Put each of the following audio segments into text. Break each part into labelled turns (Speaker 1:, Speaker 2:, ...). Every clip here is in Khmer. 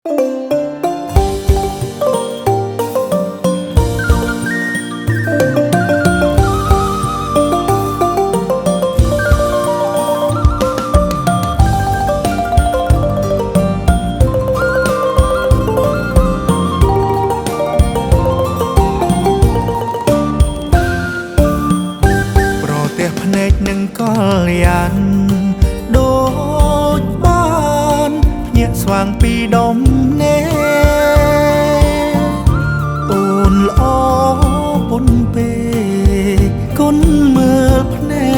Speaker 1: នឹងកល្យានដូចបានភ្ញាក់ស្វាងពីដុំណេអូនល្អពុនពេគុណមើលភ្នែ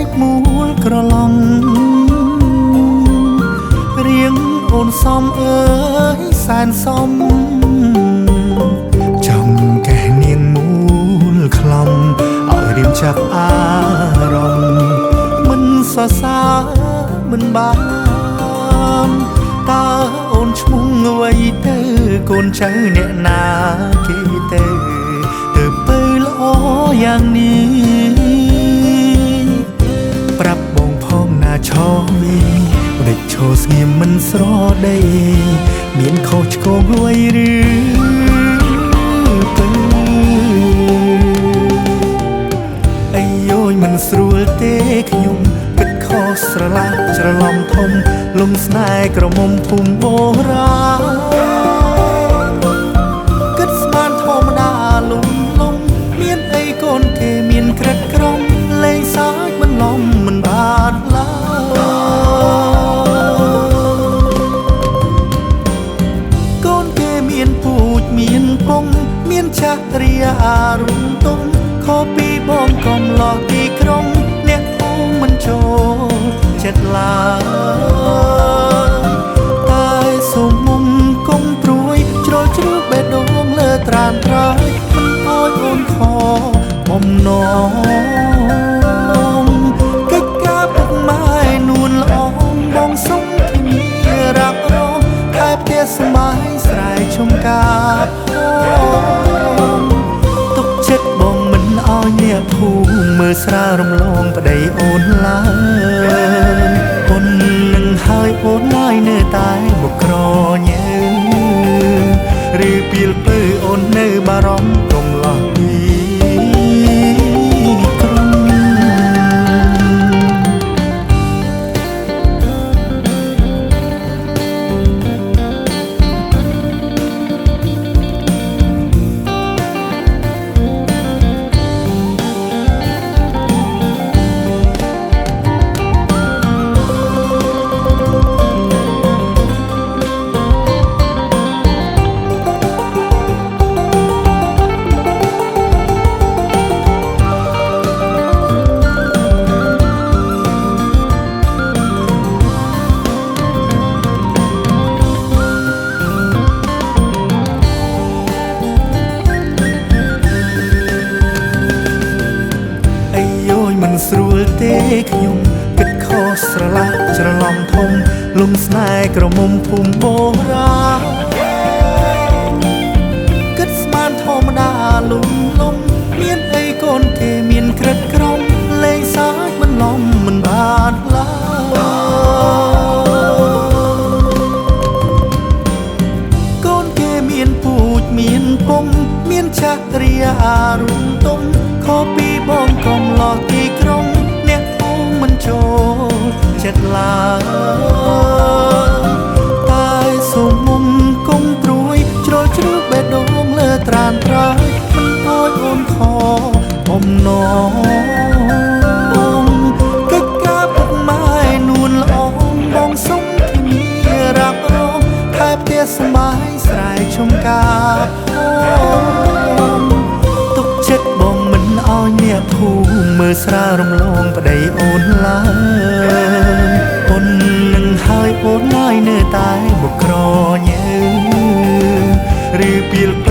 Speaker 1: កមូលក្រឡំរៀងអូនសំអើយសែនសំចង់កេះនាងមូលខ្លំឲ្យរៀមចាប់អារម្មណ៍មិនសរសើរមិនបានតើអូនឈ្មោះអ្វីទៅកូនចៅអ្នកណាគេទៅទៅពើល្អយ៉ាងនេះប្រាប់បងផងណាឆវីរេចឈរស្ងៀមមិនស្រដីមានខុសឆ្គងអ្វីឬទៅមិនស្រួលទេខ្ញុំគិតខុសស្រឡះច្រឡំធំលំស្នេហ៍ក្រមុំភូមិបុរាណគិតស្មានធម្មតាលំលំមានអីកូនគេមានក្រិតក្រមលេងសើចមិនលំមិនបានឡើយកូនគេមានពូជមានពងមានចរិយារុំទុំខុសពីបងកំឡោះទីក្រុងអ្នកភូមិមិនចូលចិត្តឡើយតែសូមមុំគុំព្រួយជ្រុលជ្រួបេះដូងលើត្រានត្រើយមិនអោយអូនខបំណងកិច្ចការពុកម៉ែនួនល្អបងសុំធានារ៉ាប់រងថែផ្ទះស្បាយស្រែចំការផងទុកចិត្តបងមិនអោយអ្នកភូមិមើលស្រាលរំលងប្តីអូនឡើយពុននឹងហើយអូនឡើយនៅតែមកក្រញើឬពីលពើអូននៅបារម្ភកុំឡោះពីក្រុងមិនស្រួលទេខ្ញុំគិតខុសស្រឡះច្រឡំធំលំស្នេហ៍ក្រមុំភូមិបុរាណគិតស្មានធម្មតាលំលំមានអីកូនគេមានក្រិតក្រមលេងសើចមិនលំមិនបានឡើយកូនគេមានពូជមានពងមានចរិយារុំទុំខុសពីបងកំឡោះទីក្រុងអ្នកភូមិមិនចូលចិត្តឡើយតែសូមមុំគុំព្រួយជ្រុលជ្រួបេះដូងលើត្រានត្រើយមិនអោយអូនខបំណងកិច្ចការពុកម៉ែនួនល្អបងសុំធានារ៉ាប់រងថែផ្ទះស្បាយស្រែចំការផងទុកចិត្តបងមិនអោយអ្នកភូមិមើលស្រាលរំលងប្តីអូនឡើយពុននឹងហើយអូនឡើយនៅតែមកក្រញើឬពីលពើ